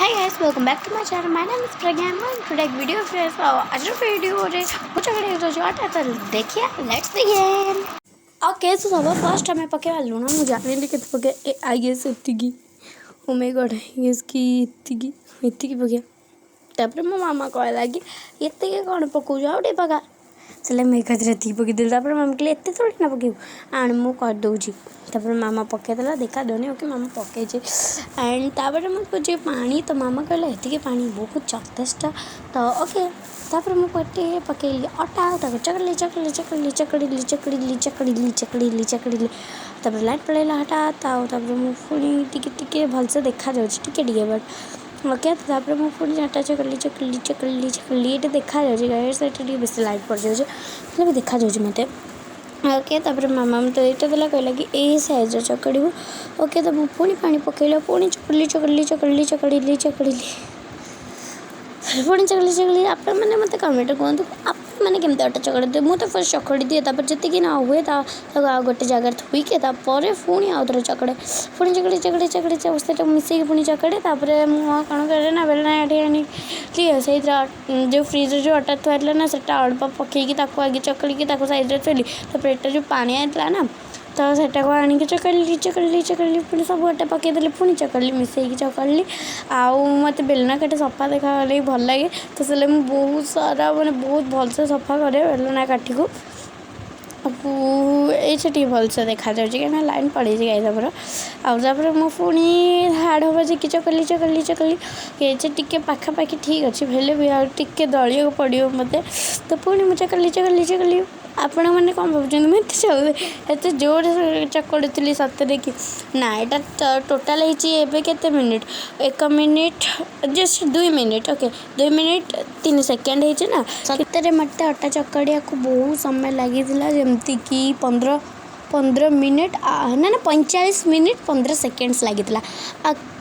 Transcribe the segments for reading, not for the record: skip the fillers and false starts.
Guys, welcome back to my channel. My name is Pragya and today video friends. ଆଉ ଆଜିର ଭିଡ଼ିଓରେ ମୁଁ ଚକଡ଼ିବାକୁ ଯାଉଛି ଅଟା। ତ ଦେଖିବା, let's begin. Okay, ତ ସବା ଫାର୍ଷ୍ଟ ଆମେ ପକାଇବା ଲୁଣ। ମୁଁ ଜାଣିଲି କେତେ ପକାଇବା। I guess ଏତିକି। ଓ ମାଇ ଗଡ୍, I guess କି ଏତିକି, ଏତିକି ପକାଇବା। ତାପରେ ମୋ ମାମା କହିଲା କି ଏତିକି କ'ଣ ପକାଉଛୁ, ଆଉ ଟିକେ ପକା। ସେଲେ ମୁଁ ଏକାଥରେ ଏତିକି ପକେଇଦେଲି। ତାପରେ ମାମା କହିଲେ, ଏତେ ଥୋଡ଼ି ନା ପକେଇବୁ, ଆଣ ମୁଁ କରିଦେଉଛି। ତାପରେ ମାମା ପକେଇଦେଲା, ଦେଖାଯାଉନି। ଓକେ, ମାମା ପକେଇଛି। ଆଣ୍ଡ ତାପରେ ମୁଁ କହୁଛି ପାଣି। ତ ମାମା କହିଲା, ଏତିକି ପାଣି ବହୁତ ଯଥେଷ୍ଟ। ତ ଓକେ, ତାପରେ ମୁଁ ଟିକେ ପକେଇଲି ଅଟା। ତାକୁ ଚକଡ଼ିଲି, ଚକଡ଼ିଲି, ଚକଡ଼ିଲି, ଚକଡ଼ିଲି, ଚକଡ଼ିଲି, ଚକଡ଼ିଲି, ଚକଡ଼ିଲି, ଚକଡ଼ିଲି। ତାପରେ ଲାଇଟ୍ ପଳେଇଲା ହଠାତ୍। ଆଉ ତାପରେ ମୁଁ ପୁଣି ଟିକେ ଟିକେ ଭଲସେ ଦେଖାଯାଉଛି, ଟିକେ ଟିକେ, ବଟ୍ ଓକେ। ତାପରେ ମୁଁ ପୁଣି ଅଟା ଚକଡ଼ିଲି, ଚକଡ଼ିଲି, ଚକଡ଼ିଲି, ଚକଡ଼ିଲି। ଏଇଟା ଦେଖାଯାଉଛି ଗାଇସ୍, ଏଇଟା ଟିକେ ବେଶୀ ଲାଇଟ୍ ପଡ଼ିଯାଉଛି, ହେଲେ ବି ଦେଖାଯାଉଛି ମୋତେ। ଓକେ, ତାପରେ ମାମା ମୋତେ ଏଇଟା ଦେଲା, କହିଲା କି ଏଇ ସାଇଜ୍ର ଚକଡ଼ିବୁ। ଓକେ, ତ ମୁଁ ପୁଣି ପାଣି ପକେଇଲି, ପୁଣି ଚକଡ଼ିଲି, ଚକଡ଼ିଲି, ଚକଡ଼ିଲି, ଚକଡ଼ିଲି, ଚକଡ଼ିଲି, ପୁଣି ଚକଡ଼ିଲି, ଚକଡ଼ିଲି। ଆପଣମାନେ ମୋତେ କମେଣ୍ଟ କୁହନ୍ତୁ, ଆପଣମାନେ କେମିତି ଅଟା ଚକଡ଼ି। ମୁଁ ତ ଫାର୍ଷ୍ଟ ଚକଡ଼ି ଦିଏ, ତାପରେ ଯେତିକି ନ ହୁଏ ତାକୁ ଆଉ ଗୋଟେ ଜାଗାରେ ଥୋଇକି ତାପରେ ପୁଣି ଆଉ ଥରେ ଚକଡ଼େ। ପୁଣି ଚକଡ଼ି, ଚକଡ଼ି, ଚକଡ଼ି, ସେଇଟା ମିଶେଇକି ପୁଣି ଚକଡ଼େ। ତାପରେ ମୁଁ କ'ଣ କରେ ନା, ବେଲଣା ଏଠି ଆଣିକି ସେଇଥିରେ ଯେଉଁ ଫ୍ରିଜ୍ରେ ଯେଉଁ ଅଟା ଥୁଆ ହେଇଥିଲା ନା, ସେଇଟା ଅଳ୍ପ ପକେଇକି ତାକୁ ଆଗେ ଚକଡ଼ିକି ତାକୁ ସାଇଜ୍ରେ ଥୋଇଲି। ତାପରେ ଏଇଟା ଯେଉଁ ପାଣିଆ ହେଇଥିଲା ନା, ତ ସେଟାକୁ ଆଣିକି ଚକଡ଼ିଲି, ଚକଡ଼ିଲି, ଚକଡ଼ିଲି। ପୁଣି ସବୁ ଅଟା ପକେଇଦେଲି, ପୁଣି ଚକଡ଼ିଲି, ମିଶେଇକି ଚକଡ଼ିଲି। ଆଉ ମୋତେ ବେଲଣା କାଠି ସଫା ଦେଖାଗଲେ ଭଲ ଲାଗେ। ତ ସେଲେ ମୁଁ ବହୁତ ସାରା, ମାନେ ବହୁତ ଭଲସେ ସଫା କରେ ବେଲଣା କାଠିକୁ। ଏଇଠି ଟିକେ ଭଲସେ ଦେଖାଯାଉଛି, କାହିଁକିନା ଲାଇନ୍ ପଳେଇଛି ଗାଈ ତାପରେ। ଆଉ ତାପରେ ମୁଁ ପୁଣି ହାଡ଼ ଭାଜିକି ଚକଡ଼ିଲି, ଚକଡ଼ିଲି, ଚକଡ଼ିଲି। ଏଇଠି ଟିକେ ପାଖାପାଖି ଠିକ୍ ଅଛି, ହେଲେ ବି ଆଉ ଟିକେ ଦଳିବାକୁ ପଡ଼ିବ ମୋତେ। ତ ପୁଣି ମୁଁ ଚକଡ଼ିଲି, ଚକଡ଼ିଲି, ଚକଡ଼ିଲି। ଆପଣମାନେ କ'ଣ ଭାବୁଛନ୍ତି, ମୁଁ ଏତେ ଏତେ ଜୋରରେ ଚକଡ଼ୁଥିଲି ସତରେ କି ନା? ଏଇଟା ଟୋଟାଲ୍ ହେଇଛି ଏବେ କେତେ minute? 1 minute, just 2 minute. Okay, 2 minute 3 second ହେଇଛି ନା। ସତରେ ମୋତେ ଅଟା ଚକଡ଼ିବାକୁ ବହୁତ ସମୟ ଲାଗିଥିଲା, ଯେମିତିକି 15 ମିନିଟ୍, ନା ନା, 45 ମିନିଟ୍ 15 ସେକେଣ୍ଡସ୍ ଲାଗିଥିଲା।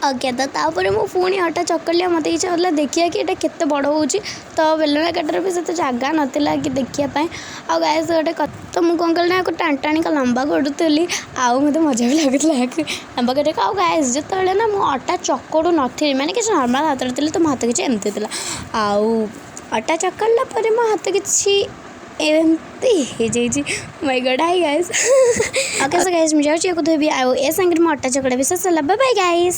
ଓକେ, ତ ତାପରେ ମୁଁ ପୁଣି ଅଟା ଚକଡ଼ିଲି। ମୋତେ ଇଚ୍ଛା ହେଉଥିଲା ଦେଖିବା କି ଏଇଟା କେତେ ବଡ଼ ହେଉଛି। ତ ବେଲଣା କାଠିରେ ବି ସେତେ ଜାଗା ନଥିଲା କି ଦେଖିବା ପାଇଁ। ଆଉ ଗାଇସ୍, ଗୋଟେ ତ ମୁଁ କ'ଣ କଲି ନା, ଆକୁ ଟାଣି ଟାଣିକା ଲମ୍ବା କରୁଥିଲି ଆଉ ମୋତେ ମଜା ବି ଲାଗୁଥିଲା ଆକୁ ଲମ୍ବା କରିବାକୁ। ଆଉ ଗାଇସ୍, ଯେତେବେଳେ ନା ମୁଁ ଅଟା ଚକଡ଼ୁ ନଥିଲି, ମାନେ କିଛି ନର୍ମାଲ୍ ହାତରେ ଥିଲି, ତ ମୋ ହାତ କିଛି ଏମିତି ଥିଲା। ଆଉ ଅଟା ଚକଡ଼ିଲା ପରେ ମୋ ହାତ କିଛି ଏମିତି ହେଇଯାଇଛି। My God, hi guys. Okay, so guys, ମୁଁ ଯାଉଛି ୟାକୁ ଧୋଇବି। ଆଉ ଏ ସାଙ୍ଗରେ ମୋ ଅଟା ଚକଡ଼ା ବି ଶେଷ ହେଲା। Bye guys.